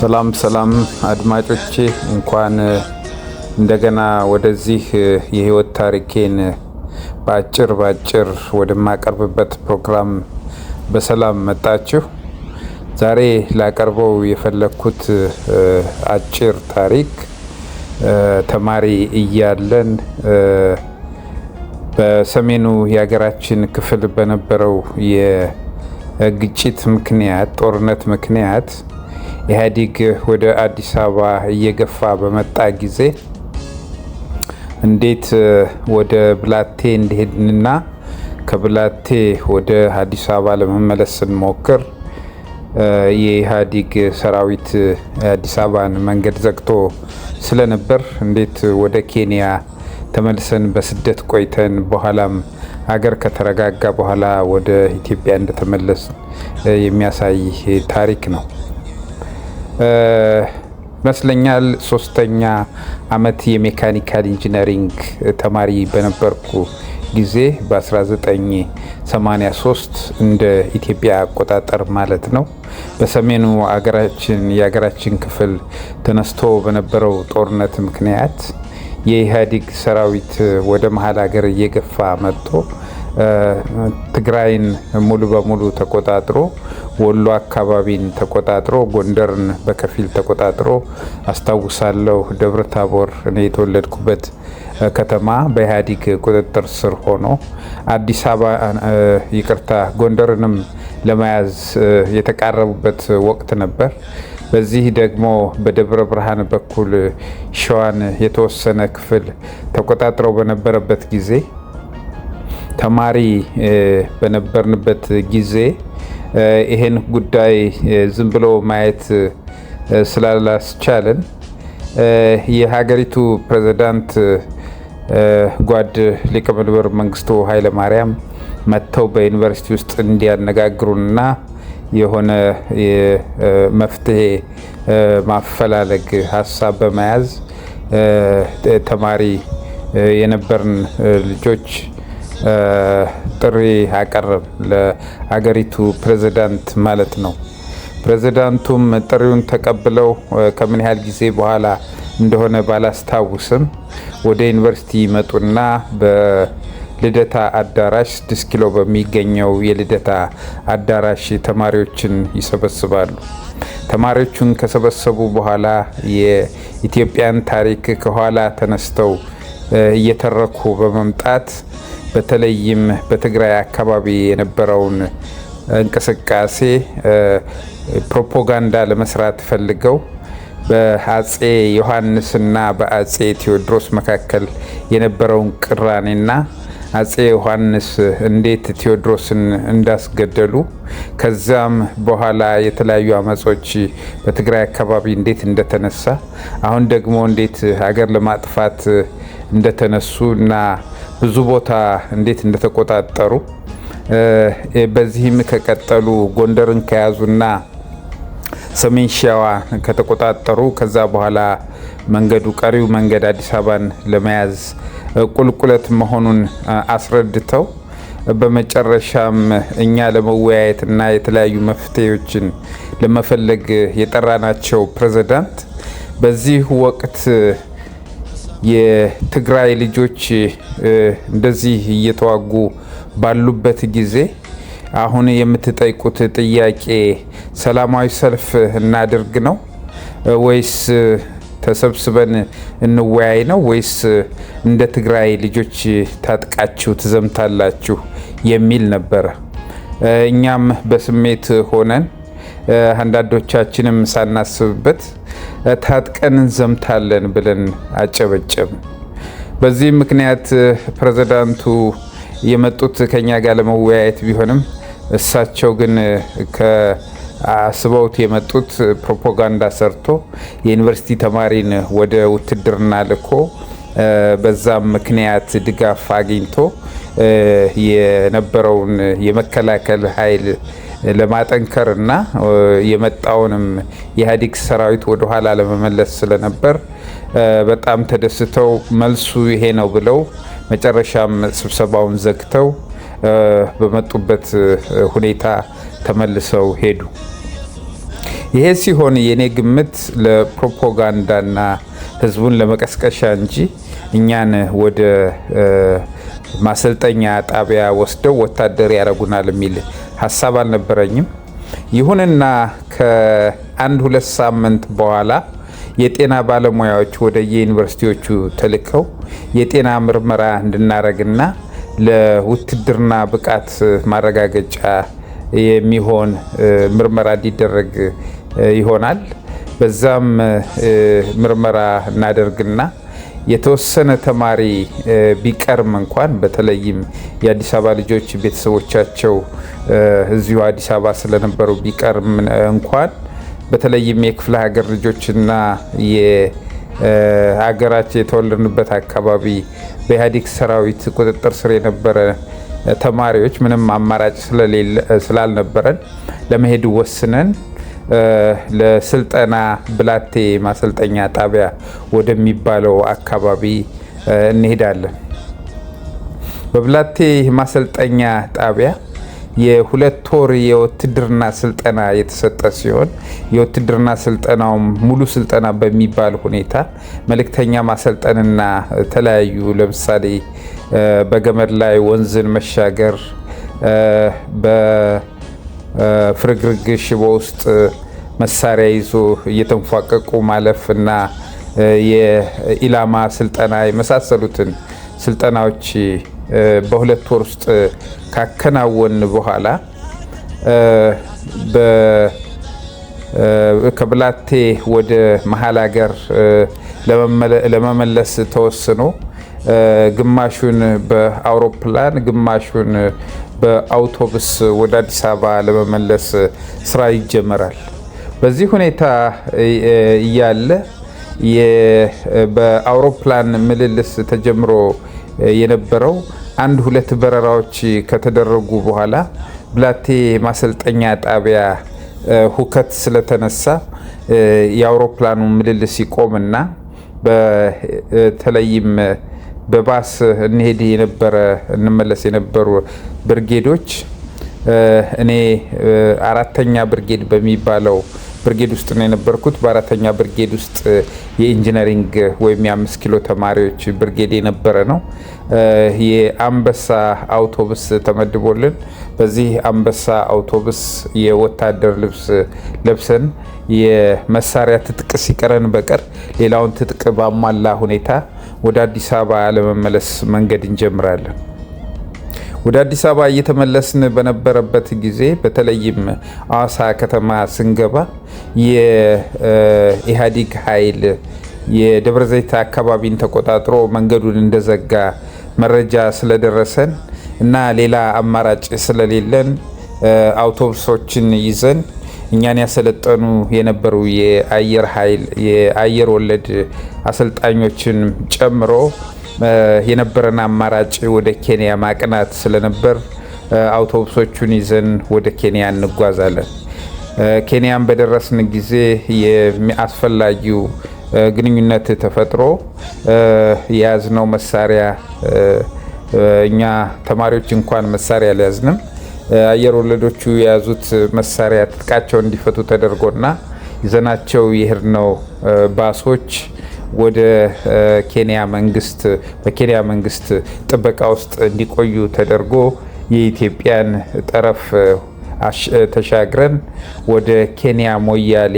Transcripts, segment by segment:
ሰላም ሰላም አድማጮቼ፣ እንኳን እንደገና ወደዚህ የህይወት ታሪኬን በአጭር በአጭር ወደማቀርብበት ፕሮግራም በሰላም መጣችሁ። ዛሬ ላቀርበው የፈለግኩት አጭር ታሪክ ተማሪ እያለን በሰሜኑ የሀገራችን ክፍል በነበረው የግጭት ምክንያት፣ ጦርነት ምክንያት ኢህአዴግ ወደ አዲስ አበባ እየገፋ በመጣ ጊዜ እንዴት ወደ ብላቴ እንደሄድንና ከብላቴ ወደ አዲስ አበባ ለመመለስ ስንሞክር የኢህአዴግ ሰራዊት የአዲስ አበባን መንገድ ዘግቶ ስለነበር እንዴት ወደ ኬንያ ተመልሰን በስደት ቆይተን በኋላም አገር ከተረጋጋ በኋላ ወደ ኢትዮጵያ እንደተመለስ የሚያሳይ ታሪክ ነው። ይመስለኛል ሶስተኛ አመት የ mechanical engineering ተማሪ በነበርኩ ጊዜ፣ በ1983 እንደ ኢትዮጵያ አቆጣጠር ማለት ነው። በሰሜኑ አገራችን የሀገራችን ክፍል ተነስቶ በነበረው ጦርነት ምክንያት የኢህአዴግ ሰራዊት ወደ መሀል ሀገር እየገፋ መጥቶ ትግራይን ሙሉ በሙሉ ተቆጣጥሮ፣ ወሎ አካባቢን ተቆጣጥሮ፣ ጎንደርን በከፊል ተቆጣጥሮ፣ አስታውሳለሁ፣ ደብረ ታቦር እኔ የተወለድኩበት ከተማ በኢህአዴግ ቁጥጥር ስር ሆኖ፣ አዲስ አበባ፣ ይቅርታ፣ ጎንደርንም ለመያዝ የተቃረቡበት ወቅት ነበር። በዚህ ደግሞ በደብረ ብርሃን በኩል ሸዋን የተወሰነ ክፍል ተቆጣጥረው በነበረበት ጊዜ፣ ተማሪ በነበርንበት ጊዜ ይሄን ጉዳይ ዝም ብሎ ማየት ስላላስቻለን የሀገሪቱ ፕሬዚዳንት ጓድ ሊቀመንበር መንግስቱ ኃይለማርያም መጥተው በዩኒቨርሲቲ ውስጥ እንዲያነጋግሩንና የሆነ መፍትሄ ማፈላለግ ሀሳብ በመያዝ ተማሪ የነበርን ልጆች ጥሪ አቀረብ ለአገሪቱ ፕሬዚዳንት ማለት ነው። ፕሬዚዳንቱም ጥሪውን ተቀብለው ከምን ያህል ጊዜ በኋላ እንደሆነ ባላስታውስም ወደ ዩኒቨርሲቲ መጡና በልደታ አዳራሽ፣ 6 ኪሎ በሚገኘው የልደታ አዳራሽ ተማሪዎችን ይሰበስባሉ። ተማሪዎቹን ከሰበሰቡ በኋላ የኢትዮጵያን ታሪክ ከኋላ ተነስተው እየተረኩ በመምጣት፣ በተለይም በትግራይ አካባቢ የነበረውን እንቅስቃሴ ፕሮፓጋንዳ ለመስራት ፈልገው፣ በአጼ ዮሐንስና በአጼ ቴዎድሮስ መካከል የነበረውን ቅራኔና አጼ ዮሐንስ እንዴት ቴዎድሮስን እንዳስገደሉ፣ ከዚያም በኋላ የተለያዩ አመጾች በትግራይ አካባቢ እንዴት እንደተነሳ፣ አሁን ደግሞ እንዴት ሀገር ለማጥፋት እንደተነሱ እና ብዙ ቦታ እንዴት እንደተቆጣጠሩ፣ በዚህም ከቀጠሉ ጎንደርን ከያዙና ሰሜን ሸዋ ከተቆጣጠሩ ከዛ በኋላ መንገዱ፣ ቀሪው መንገድ አዲስ አበባን ለመያዝ ቁልቁለት መሆኑን አስረድተው፣ በመጨረሻም እኛ ለመወያየትና የተለያዩ መፍትሄዎችን ለመፈለግ የጠራናቸው ፕሬዝዳንት በዚህ ወቅት የትግራይ ልጆች እንደዚህ እየተዋጉ ባሉበት ጊዜ አሁን የምትጠይቁት ጥያቄ ሰላማዊ ሰልፍ እናድርግ ነው ወይስ ተሰብስበን እንወያይ ነው ወይስ እንደ ትግራይ ልጆች ታጥቃችሁ ትዘምታላችሁ የሚል ነበረ። እኛም በስሜት ሆነን አንዳንዶቻችንም ሳናስብበት ታጥቀን እንዘምታለን ብለን አጨበጨብን። በዚህ ምክንያት ፕሬዝዳንቱ የመጡት ከኛ ጋር ለመወያየት ቢሆንም እሳቸው ግን አስበውት የመጡት ፕሮፓጋንዳ ሰርቶ የዩኒቨርሲቲ ተማሪን ወደ ውትድርና ልኮ በዛም ምክንያት ድጋፍ አግኝቶ የነበረውን የመከላከል ኃይል ለማጠንከር እና የመጣውንም የኢህአዴግ ሰራዊት ወደኋላ ለመመለስ ስለነበር በጣም ተደስተው መልሱ ይሄ ነው ብለው መጨረሻም ስብሰባውን ዘግተው በመጡበት ሁኔታ ተመልሰው ሄዱ። ይሄ ሲሆን የኔ ግምት ለፕሮፓጋንዳና ህዝቡን ለመቀስቀሻ እንጂ እኛን ወደ ማሰልጠኛ ጣቢያ ወስደው ወታደር ያደርጉናል የሚል ሀሳብ አልነበረኝም። ይሁንና ከአንድ ሁለት ሳምንት በኋላ የጤና ባለሙያዎች ወደ የዩኒቨርሲቲዎቹ ተልከው የጤና ምርመራ እንድናረግና ለውትድርና ብቃት ማረጋገጫ የሚሆን ምርመራ እንዲደረግ ይሆናል። በዛም ምርመራ እናደርግና የተወሰነ ተማሪ ቢቀርም እንኳን፣ በተለይም የአዲስ አበባ ልጆች ቤተሰቦቻቸው እዚሁ አዲስ አበባ ስለነበሩ ቢቀርም እንኳን፣ በተለይም የክፍለ ሀገር ልጆችና የሀገራችን የተወለድንበት አካባቢ በኢህአዴግ ሰራዊት ቁጥጥር ስር የነበረ ተማሪዎች ምንም አማራጭ ስላልነበረን ለመሄድ ወስነን ለስልጠና ብላቴ ማሰልጠኛ ጣቢያ ወደሚባለው አካባቢ እንሄዳለን። በብላቴ ማሰልጠኛ ጣቢያ የ2 ወር የውትድርና ስልጠና የተሰጠ ሲሆን፣ የውትድርና ስልጠናውም ሙሉ ስልጠና በሚባል ሁኔታ መልእክተኛ ማሰልጠንና የተለያዩ፣ ለምሳሌ በገመድ ላይ ወንዝን መሻገር፣ በፍርግርግ ሽቦ ውስጥ መሳሪያ ይዞ እየተንፏቀቁ ማለፍ እና የኢላማ ስልጠና የመሳሰሉትን ስልጠናዎች በ2 ወር ውስጥ ካከናወን በኋላ ከብላቴ ወደ መሀል ሀገር ለመመለስ ተወስኖ ግማሹን በአውሮፕላን ግማሹን በአውቶቡስ ወደ አዲስ አበባ ለመመለስ ስራ ይጀመራል። በዚህ ሁኔታ እያለ በአውሮፕላን ምልልስ ተጀምሮ የነበረው አንድ ሁለት በረራዎች ከተደረጉ በኋላ ብላቴ ማሰልጠኛ ጣቢያ ሁከት ስለተነሳ የአውሮፕላኑ ምልልስ ይቆምና በተለይም በባስ እንሄድ የነበረ እንመለስ የነበሩ ብርጌዶች፣ እኔ አራተኛ ብርጌድ በሚባለው ብርጌድ ውስጥ ነው የነበርኩት። በአራተኛ ብርጌድ ውስጥ የ engineering ወይም የ5 ኪሎ ተማሪዎች ብርጌድ የነበረ ነው። የአንበሳ አውቶቡስ ተመድቦልን በዚህ አንበሳ አውቶቡስ የወታደር ልብስ ለብሰን የመሳሪያ ትጥቅ ሲቀረን በቀር ሌላውን ትጥቅ ባሟላ ሁኔታ ወደ አዲስ አበባ ለመመለስ መንገድ እንጀምራለን። ወደ አዲስ አበባ እየተመለስን በነበረበት ጊዜ በተለይም አዋሳ ከተማ ስንገባ የኢህአዴግ ኃይል የደብረ ዘይት አካባቢን ተቆጣጥሮ መንገዱን እንደዘጋ መረጃ ስለደረሰን እና ሌላ አማራጭ ስለሌለን አውቶቡሶችን ይዘን እኛን ያሰለጠኑ የነበሩ የአየር ኃይል የአየር ወለድ አሰልጣኞችን ጨምሮ የነበረን አማራጭ ወደ ኬንያ ማቅናት ስለነበር አውቶቡሶቹን ይዘን ወደ ኬንያ እንጓዛለን። ኬንያን በደረስን ጊዜ አስፈላጊው ግንኙነት ተፈጥሮ የያዝነው መሳሪያ፣ እኛ ተማሪዎች እንኳን መሳሪያ አልያዝንም። አየር ወለዶቹ የያዙት መሳሪያ ትጥቃቸው እንዲፈቱ ተደርጎና ይዘናቸው የሄድነው ባሶች ወደ ኬንያ መንግስት በኬንያ መንግስት ጥበቃ ውስጥ እንዲቆዩ ተደርጎ የኢትዮጵያን ጠረፍ ተሻግረን ወደ ኬንያ ሞያሌ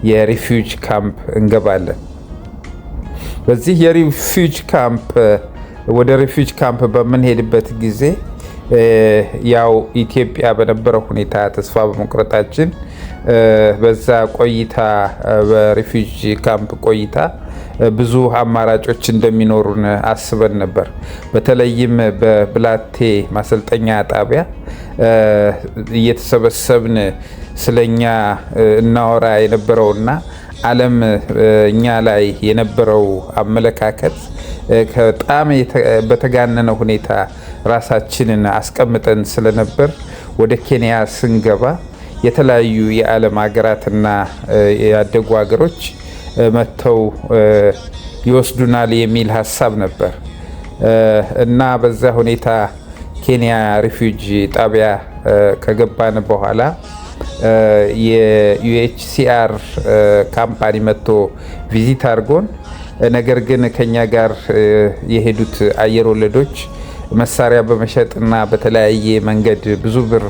የ refugee camp እንገባለን። በዚህ የ refugee camp ወደ refugee camp በምንሄድበት ጊዜ ያው ኢትዮጵያ በነበረው ሁኔታ ተስፋ በመቁረጣችን በዛ ቆይታ በ refugee camp ቆይታ ብዙ አማራጮች እንደሚኖሩን አስበን ነበር። በተለይም በብላቴ ማሰልጠኛ ጣቢያ እየተሰበሰብን ስለኛ እናወራ የነበረውና ዓለም እኛ ላይ የነበረው አመለካከት በጣም በተጋነነ ሁኔታ ራሳችንን አስቀምጠን ስለነበር ወደ ኬንያ ስንገባ የተለያዩ የዓለም ሀገራትና ያደጉ ሀገሮች መጥተው ይወስዱናል የሚል ሀሳብ ነበር እና በዛ ሁኔታ ኬንያ refugee ጣቢያ ከገባን በኋላ የ UNHCR company መጥቶ visit አድርጎን፣ ነገር ግን ከኛ ጋር የሄዱት አየር ወለዶች መሳሪያ በመሸጥና በተለያየ መንገድ ብዙ ብር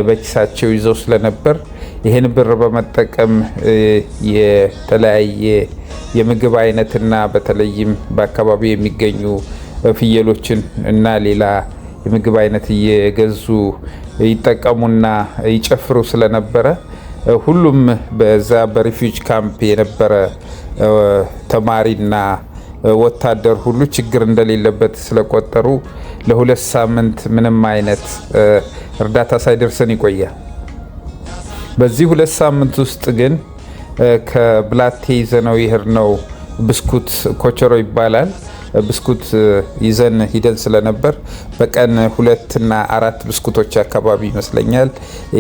በኪሳቸው ይዘው ስለነበር ይህን ብር በመጠቀም የተለያየ የምግብ አይነትና በተለይም በአካባቢው የሚገኙ ፍየሎችን እና ሌላ የምግብ አይነት እየገዙ ይጠቀሙና ይጨፍሩ ስለነበረ ሁሉም በዛ በ refugee camp የነበረ ተማሪና ወታደር ሁሉ ችግር እንደሌለበት ስለቆጠሩ ለ2 ሳምንት ምንም አይነት እርዳታ ሳይደርሰን ይቆያል። በዚህ 2 ሳምንት ውስጥ ግን ከብላቴ ይዘነው የሄድነው ብስኩት፣ ኮቸሮ ይባላል፣ ብስኩት ይዘን ሂደን ስለነበር በቀን ሁለትና አራት ብስኩቶች አካባቢ ይመስለኛል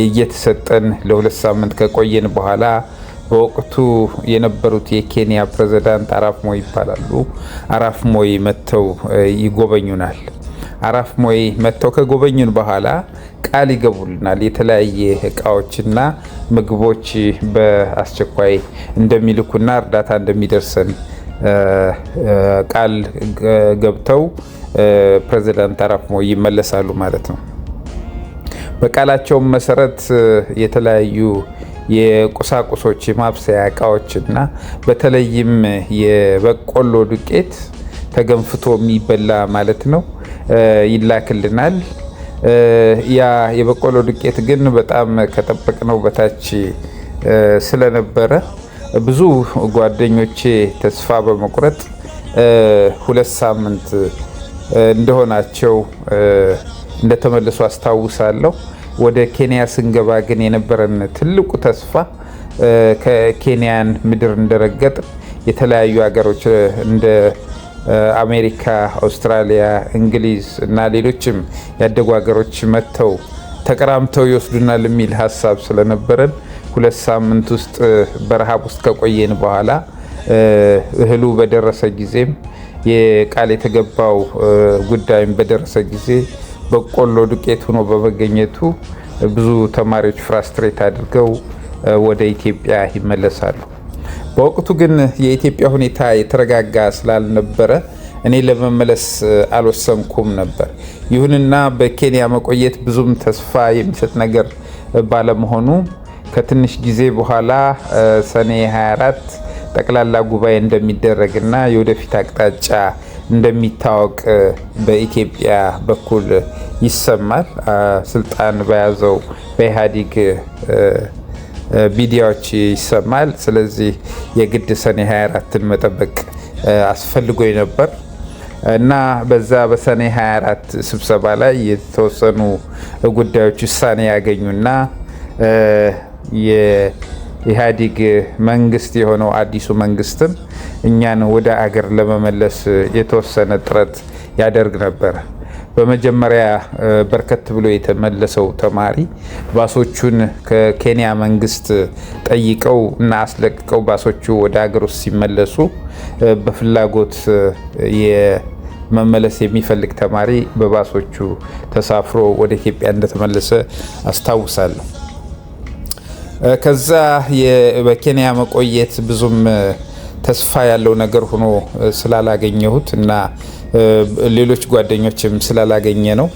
እየተሰጠን ለ2 ሳምንት ከቆየን በኋላ በወቅቱ የነበሩት የኬንያ ፕሬዚዳንት አራፕ ሞይ ይባላሉ። አራፕ ሞይ መጥተው ይጎበኙናል። አራፕ ሞይ መጥተው ከጎበኙን በኋላ ቃል ይገቡልናል። የተለያየ እቃዎችና ምግቦች በአስቸኳይ እንደሚልኩና እርዳታ እንደሚደርሰን ቃል ገብተው ፕሬዚዳንት አራፕ ሞይ ይመለሳሉ ማለት ነው። በቃላቸውም መሰረት የተለያዩ የቁሳቁሶች፣ የማብሰያ እቃዎች እና በተለይም የበቆሎ ዱቄት ተገንፍቶ የሚበላ ማለት ነው ይላክልናል። ያ የበቆሎ ዱቄት ግን በጣም ከጠበቅነው በታች ስለነበረ ብዙ ጓደኞቼ ተስፋ በመቁረጥ 2 ሳምንት እንደሆናቸው እንደተመለሱ አስታውሳለሁ። ወደ ኬንያ ስንገባ ግን የነበረን ትልቁ ተስፋ ከኬንያን ምድር እንደረገጥን የተለያዩ ሀገሮች እንደ አሜሪካ፣ አውስትራሊያ፣ እንግሊዝ እና ሌሎችም ያደጉ ሀገሮች መጥተው ተቀራምተው ይወስዱናል የሚል ሀሳብ ስለነበረን 2 ሳምንት ውስጥ በረሃብ ውስጥ ከቆየን በኋላ እህሉ በደረሰ ጊዜም የቃል የተገባው ጉዳይም በደረሰ ጊዜ በቆሎ ዱቄት ሆኖ በመገኘቱ ብዙ ተማሪዎች frustrate አድርገው ወደ ኢትዮጵያ ይመለሳሉ። በወቅቱ ግን የኢትዮጵያ ሁኔታ የተረጋጋ ስላልነበረ እኔ ለመመለስ አልወሰንኩም ነበር። ይሁንና በኬንያ መቆየት ብዙም ተስፋ የሚሰጥ ነገር ባለመሆኑ ከትንሽ ጊዜ በኋላ ሰኔ 24 ጠቅላላ ጉባኤ እንደሚደረግና የወደፊት አቅጣጫ እንደሚታወቅ በኢትዮጵያ በኩል ይሰማል። ስልጣን በያዘው በኢህአዴግ ሚዲያዎች ይሰማል። ስለዚህ የግድ ሰኔ 24ን መጠበቅ አስፈልጎኝ ነበር እና በዛ በሰኔ 24 ስብሰባ ላይ የተወሰኑ ጉዳዮች ውሳኔ ያገኙና የኢህአዴግ መንግስት የሆነው አዲሱ መንግስትም እኛን ወደ አገር ለመመለስ የተወሰነ ጥረት ያደርግ ነበር። በመጀመሪያ በርከት ብሎ የተመለሰው ተማሪ ባሶቹን ከኬንያ መንግስት ጠይቀው እና አስለቅቀው ባሶቹ ወደ ሀገር ውስጥ ሲመለሱ በፍላጎት መመለስ የሚፈልግ ተማሪ በባሶቹ ተሳፍሮ ወደ ኢትዮጵያ እንደተመለሰ አስታውሳለሁ። ከዛ በኬንያ መቆየት ብዙም ተስፋ ያለው ነገር ሆኖ ስላላገኘሁት እና ሌሎች ጓደኞችም ስላላገኘ ነው፣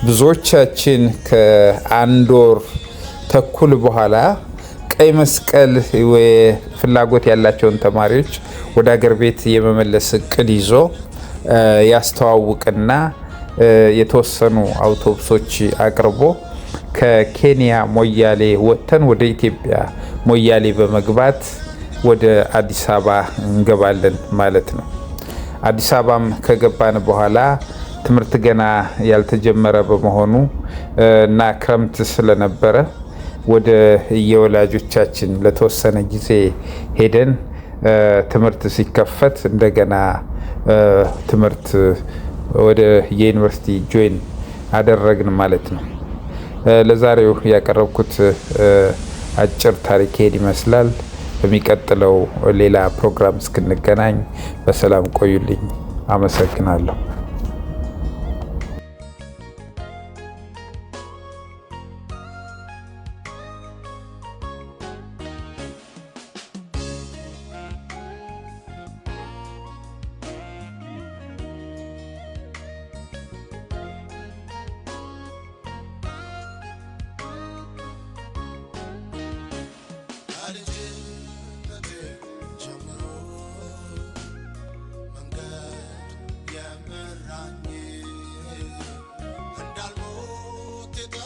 ብዙዎቻችን ከአንድ ወር ተኩል በኋላ ቀይ መስቀል ፍላጎት ያላቸውን ተማሪዎች ወደ አገር ቤት የመመለስ እቅድ ይዞ ያስተዋውቅና የተወሰኑ አውቶቡሶች አቅርቦ ከኬንያ ሞያሌ ወጥተን ወደ ኢትዮጵያ ሞያሌ በመግባት ወደ አዲስ አበባ እንገባለን ማለት ነው። አዲስ አበባም ከገባን በኋላ ትምህርት ገና ያልተጀመረ በመሆኑ እና ክረምት ስለነበረ ወደ የወላጆቻችን ለተወሰነ ጊዜ ሄደን ትምህርት ሲከፈት እንደገና ትምህርት ወደ የዩኒቨርሲቲ join አደረግን ማለት ነው። ለዛሬው ያቀረብኩት አጭር ታሪክ ይሄን ይመስላል። በሚቀጥለው ሌላ ፕሮግራም እስክንገናኝ በሰላም ቆዩልኝ። አመሰግናለሁ።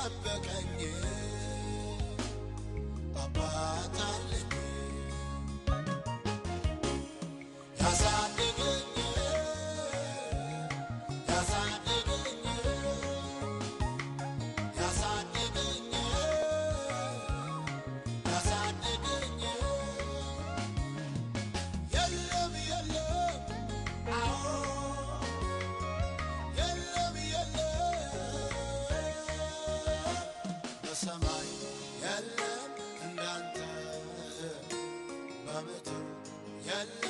የጠበቀኝ አባት አለኝ። ያሳደገኝ ያሳደገኝ ያሳደገኝ ያሳደገኝ የለም የለም አዎ የለም የለም በሰማይ የለም እንዳንተ በምድር የለም።